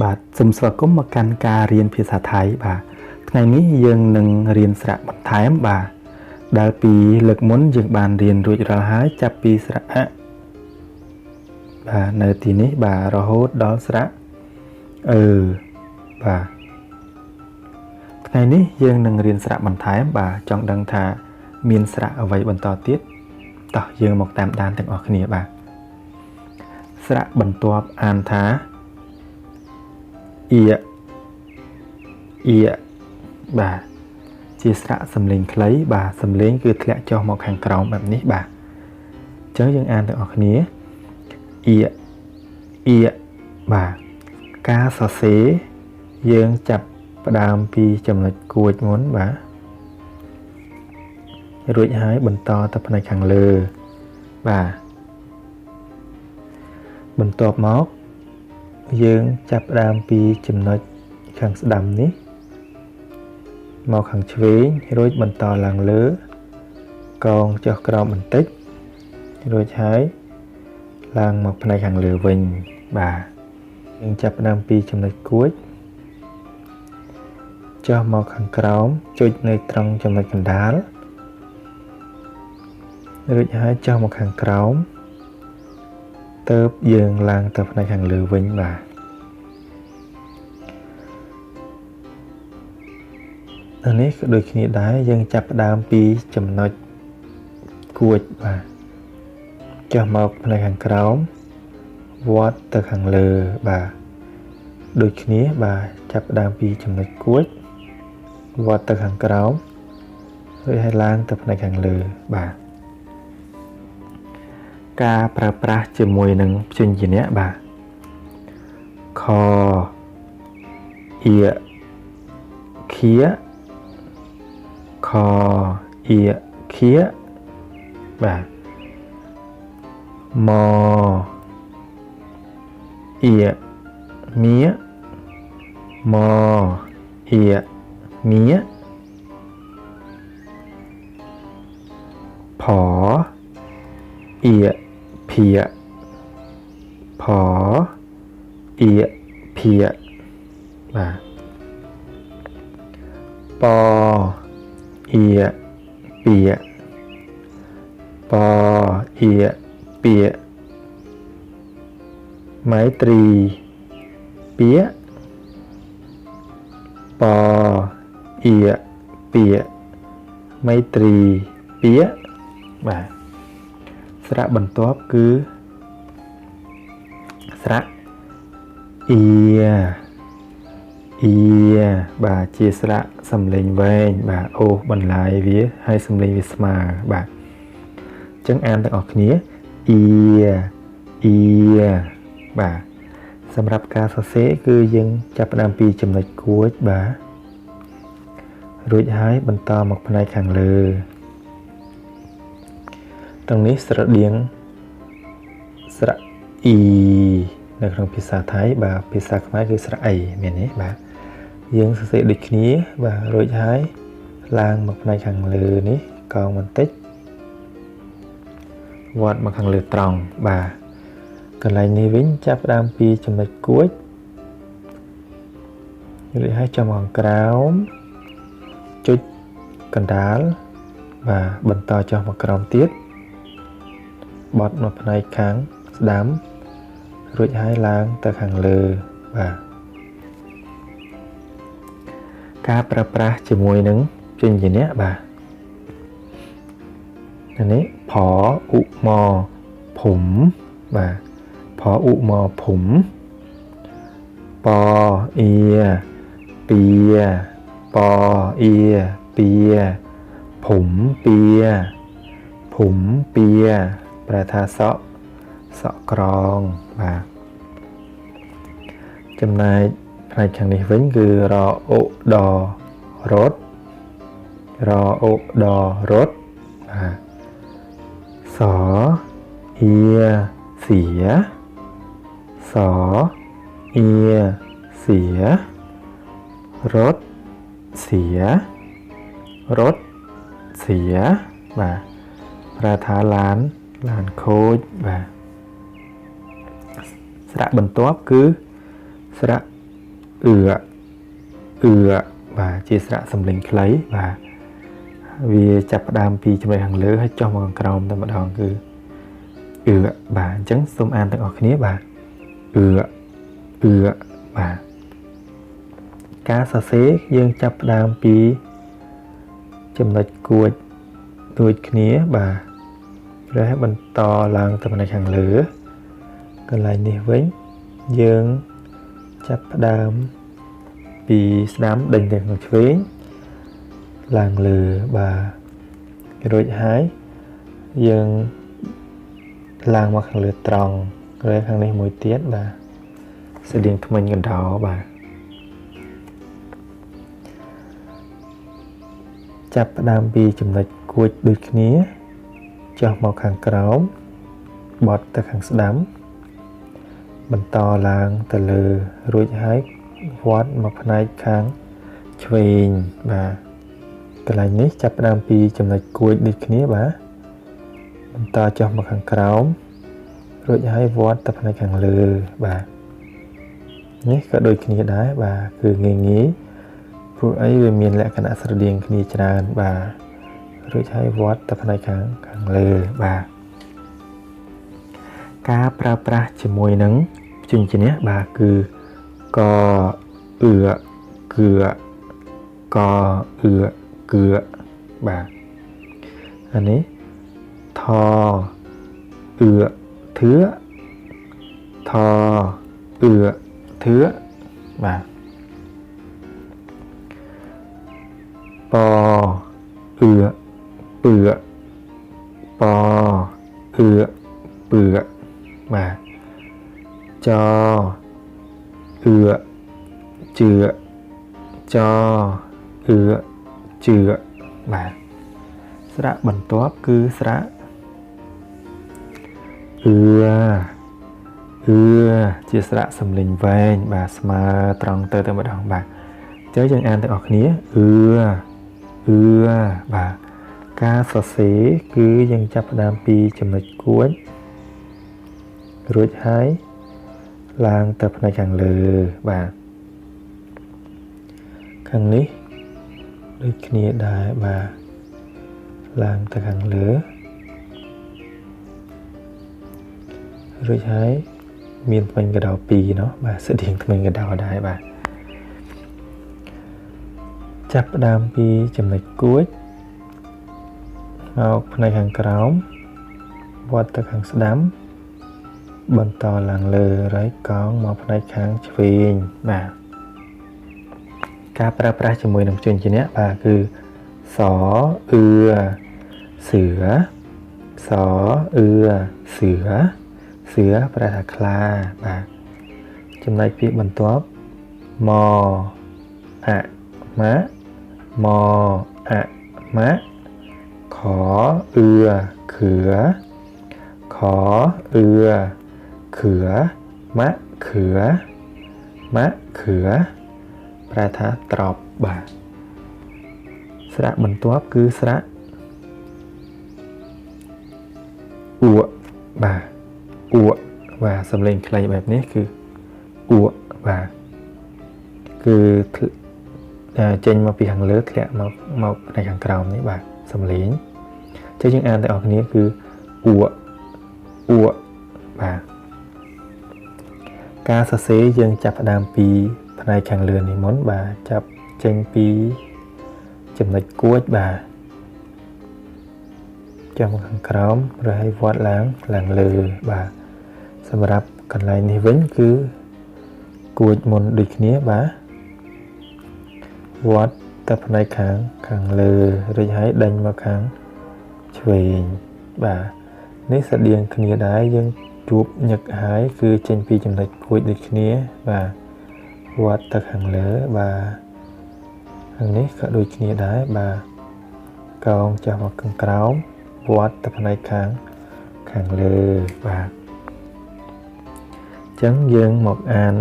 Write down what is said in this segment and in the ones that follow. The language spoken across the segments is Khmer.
បាទសូមស្វាគមន៍មកកាន់ការរៀនភាសាថៃបាទថ្ងៃនេះយើងនឹងរៀនស្រៈបន្ថែមបាទដែលពីលើកមុនយើងបានរៀនរួចរាល់ហើយចាប់ពីស្រៈអបាទនៅទីនេះបាទរហូតដល់ស្រៈអឺបាទថ្ងៃនេះយើងនឹងរៀនស្រៈបន្ថែមបាទចង់ដឹងថាមានស្រៈអ្វីបន្តទៀតតោះយើងមកតាមដានទាំងអស់គ្នាបាទស្រៈបន្ទាប់អានថាអ៊ីអ៊ីបាទជាស្រៈសំឡេងខ្លីបាទសំឡេងគឺធ្លាក់ចុះមកខាងក្រោមបែបនេះបាទអញ្ចឹងយើងអានទាំងអស់គ្នាអ៊ីអ៊ីបាទការសរសេរយើងចាប់ផ្ដើមពីចំណុចគួចមុនបាទរួចហើយបន្តទៅផ្នែកខាងលើបាទបន្ទាប់មកយើងចាប់ផ្ដើមពីចំណុចខាងស្ដាំនេះមកខាងឆ្វេងរួចបន្តឡើងលើកងចុះក្រោមបន្តិចរួចហើយឡើងមកផ្នែកខាងលើវិញបាទយើងចាប់ផ្ដើមពីចំណុចគួចចុះមកខាងក្រោមចុចនៅត្រង់ចំណុចកណ្ដាលរួចហើយចុះមកខាងក្រោមទៅយើងឡើងទៅផ្នែកខាងលើវិញបាទនេះក៏ដូចគ្នាដែរយើងចាប់ផ្ដើមពីចំណុចគួចបាទចុះមកផ្នែកខាងក្រោមវត្តទៅខាងលើបាទដូចគ្នាបាទចាប់ផ្ដើមពីចំណុចគួចវត្តទៅខាងក្រោមរួចហើយឡើងទៅផ្នែកខាងលើបាទការប្រើប្រាស់ជាមួយនឹងព្យញ្ជនៈបាទខអ៊ីខៀខអ៊ីខៀបាទមអ៊ីមៀមអ៊ីមៀผอเอียเพียผอเอียเพียបាទปอเอียเปียปอเอียเปียไม้ตรีเปียปอเอียเปียไม้ตรีเปียបាទស្រៈបន្ទាប់គឺស្រៈអ៊ីអ៊ីបាទជាស្រៈសំឡេងវែងបាទអូសបន្លាយវាហើយសំឡេងវាស្មើបាទអញ្ចឹងអានទាំងអស់គ្នាអ៊ីអ៊ីបាទសម្រាប់ការសរសេរគឺយើងចាប់ផ្ដើមពីចំណុចគួចបាទរួចហើយបន្តមកផ្នែកខាងលើត្រង់នេះស្រដៀងស្រៈអ៊ីនៅក្នុងភាសាថៃបាទភាសាខ្មែរគឺស្រៈអីមែនទេបាទយើងសរសេរដូចគ្នាបាទរួចហើយឡើងមកផ្នែកខាងលើនេះកោងបន្តិចវត្តមកខាងលើត្រង់បាទកន្លែងនេះវិញចាប់ផ្ដើមពីចំណុចគួចរួចហើយចុះមកខាងក្រោមចុចកណ្ដាលបាទបន្តចុះមកក្រោមទៀតបត់មកផ្នែកខាងស្ដាំរួចហើយឡើងទៅខាងលើបាទការប្រើប្រាស់ជាមួយនឹងព្យញ្ជនៈបាទនេះผออุมผุมបាទผออุมผุมปอเอียเปียปอเอียเปียผุมเปียผุมเปียแปลថាសក់សក់ក្រងបាទចំណែកផ្នែកខាងនេះវិញគឺរអុដរតរអុដរតបាទសអៀเสียสเอียเสียรถเสียรถเสียបាទប្រែថាឡានឡានខូចបាទ ស្រៈបន្ទាប់គឺស្រៈអឺអឺបាទជាស្រៈសំឡេងខ្លីបាទវាចាប់ផ្ដើមពីចំណុចខាងលើហើយចុះមកខាងក្រោមតែម្ដងគឺអឺបាទអញ្ចឹងសូមអានទាំងអស់គ្នាបាទអឺអឺបាទការសរសេរយើងចាប់ផ្ដើមពីចំណុចគួចដូចគ្នាបាទហើយបន្តឡើងទៅផ្នែកខាងលើកន្លែងនេះវិញយើងចាប់ផ្ដើមពីស្ដាំដេញទៅខាងឆ្វេងឡើងលើបាទរួចហើយយើងឡើងមកខាងលើត្រង់ហើយខាងនេះមួយទៀតបាទស្តៀងធ្មេញកណ្ដោបាទចាប់ផ្ដើមពីចំណុចគួចដូចគ្នាចុះមកខាងក្រោមបត់ទៅខាងស្ដាំបន្តឡើងទៅលើរួចហើយវត្តមកផ្នែកខាងឆ្វេងបាទកន្លែងនេះចាប់ផ្ដើមពីចំណុចគួចដូចគ្នាបាទបន្តចុះមកខាងក្រោមរួចហើយវត្តទៅផ្នែកខាងលើបាទនេះក៏ដូចគ្នាដែរបាទគឺងាយងាយព្រោះអីវាមានលក្ខណៈស្រដៀងគ្នាច្រើនបាទរួចហើយវត្តទៅផ្នែកខាងលើបាទការប្រើប្រាស់ជាមួយនឹងព្យញ្ជនៈបាទគឺកអឺគកអឺគបាទអានេះថអឺធឺថអឺធឺបាទปអឺពឺปអឺពឺបាទចអឺជឿចអឺជឿបាទស្រៈបន្ទាប់គឺស្រៈអឺអឺជាស្រៈសំឡេងវែងបាទស្មើត្រង់ទៅតែម្ដងបាទអញ្ចឹងយើងអានទាំងអស់គ្នាអឺអឺបាទការសរសេរគឺយើងចាប់ផ្ដើមពីចំណុចគួចរួចហើយឡើងទៅផ្នែកខាងលើបាទខាងនេះដូចគ្នាដែរបាទឡើងទៅខាងលើរួចហើយមានធ្មេញកណ្ដោ2เนาะបាទស្តៀងធ្មេញកណ្ដោដែរបាទចាប់ផ្ដើមពីចំណុចគួចមកផ្នែកខាងក្រោមវត្តទៅខាងស្ដាំបន្តឡើងលើហើយកោងមកផ្នែកខាងឆ្វេងបាទការប្រើប្រាស់ជាមួយនឹងព្យញ្ជនៈបាទគឺសអឺសឿសអឺសឿសឿប្រែថាខ្លាបាទចំណែកពាក្យបន្ទាប់មអម៉ាមអម៉ាខអឺខឿខអឺខឿម៉ាខឿម៉ាខឿប្រែថាត្រប់បាទស្រៈបន្ទាប់គឺស្រៈអ៊ូបាទអ៊ូបាទសំឡេងខ្លីបែបនេះគឺអ៊ូបាទគឺចេញមកពីខាងលើធ្លាក់មកផ្នែកខាងក្រោមនេះបាទសំឡេងចឹងយើងអានទាំងអស់គ្នាគឺអ៊ូអ៊ូបាទការសរសេរយើងចាប់ផ្ដើមពីផ្នែកខាងលើនេះមុនបាទចាប់ចេញពីចំណុចគួចបាទចុះមកខាងក្រោមឬឲ្យវត្តឡើងលើបាទសម្រាប់កន្លែងនេះវិញគឺគួចមុនដូចគ្នាបាទវត្តទៅផ្នែកខាងលើរួចហើយដេញមកខាងឆ្វេងបាទនេះស្តៀងគ្នាដែរយើងជួបញឹកហើយគឺចេញពីចំណុចគួចដូចគ្នាបាទវត្តទៅខាងលើបាទខាងនេះក៏ដូចគ្នាដែរបាទកោងចុះមកខាងក្រោមវត្តទៅផ្នែកខាងលើបាទអញ្ចឹងយើងមកអាន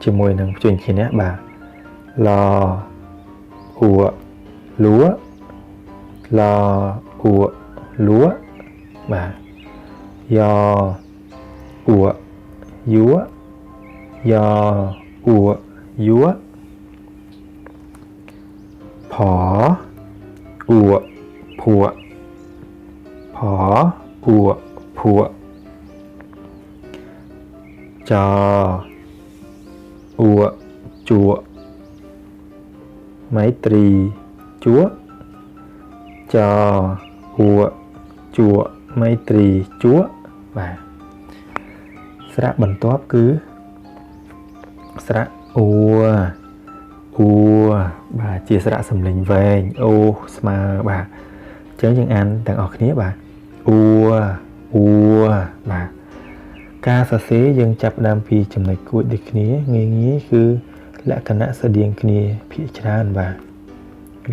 ជាមួយនឹងព្យញ្ជនៈបាទលអ៊ូលួលអ៊ូលួបាទ យអ៊ូយួ ยออัวยัวผออัวผัวผออัวผัวจออัวจัวไมตรีจัวจออัวจัวไมตรีจัวបាទស្រៈបន្ទាប់គឺស្រៈអួអួបាទជាស្រៈសំឡេងវែងអូស្មើបាទអញ្ចឹងយើងអានទាំងអស់គ្នាបាទអួអួបាទការសរសេរយើងចាប់ដើមពីចំណុចគួចដូចគ្នាងាយងាយគឺលក្ខណៈស្តៀងគ្នាភាគច្រើនបាទ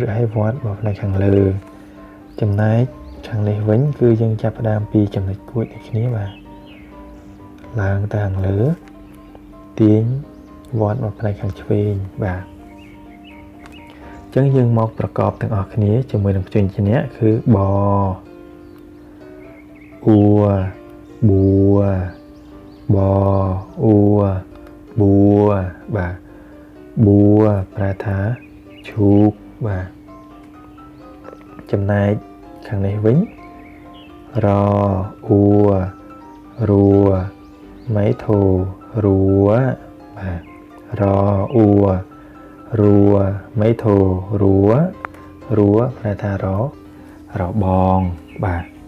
ឬឲ្យវត្តមកផ្នែកខាងលើចំណែកខាងនេះវិញគឺយើងចាប់ផ្ដើមពីចំណុចគួចដូចគ្នាបាទឡើងទៅខាងលើទាញវត្តមកផ្នែកខាងឆ្វេងបាទអញ្ចឹងយើងមកប្រកបទាំងអស់គ្នាជាមួយនឹងព្យញ្ជនៈគឺបអួបួបអួបួបាទបួប្រែថាឈូកបាទចំណែកខាងនេះវិញរអួរួไม้โทรัวបាទរអួរួไม้โทรัวรัวប្រែថាររបងបាទ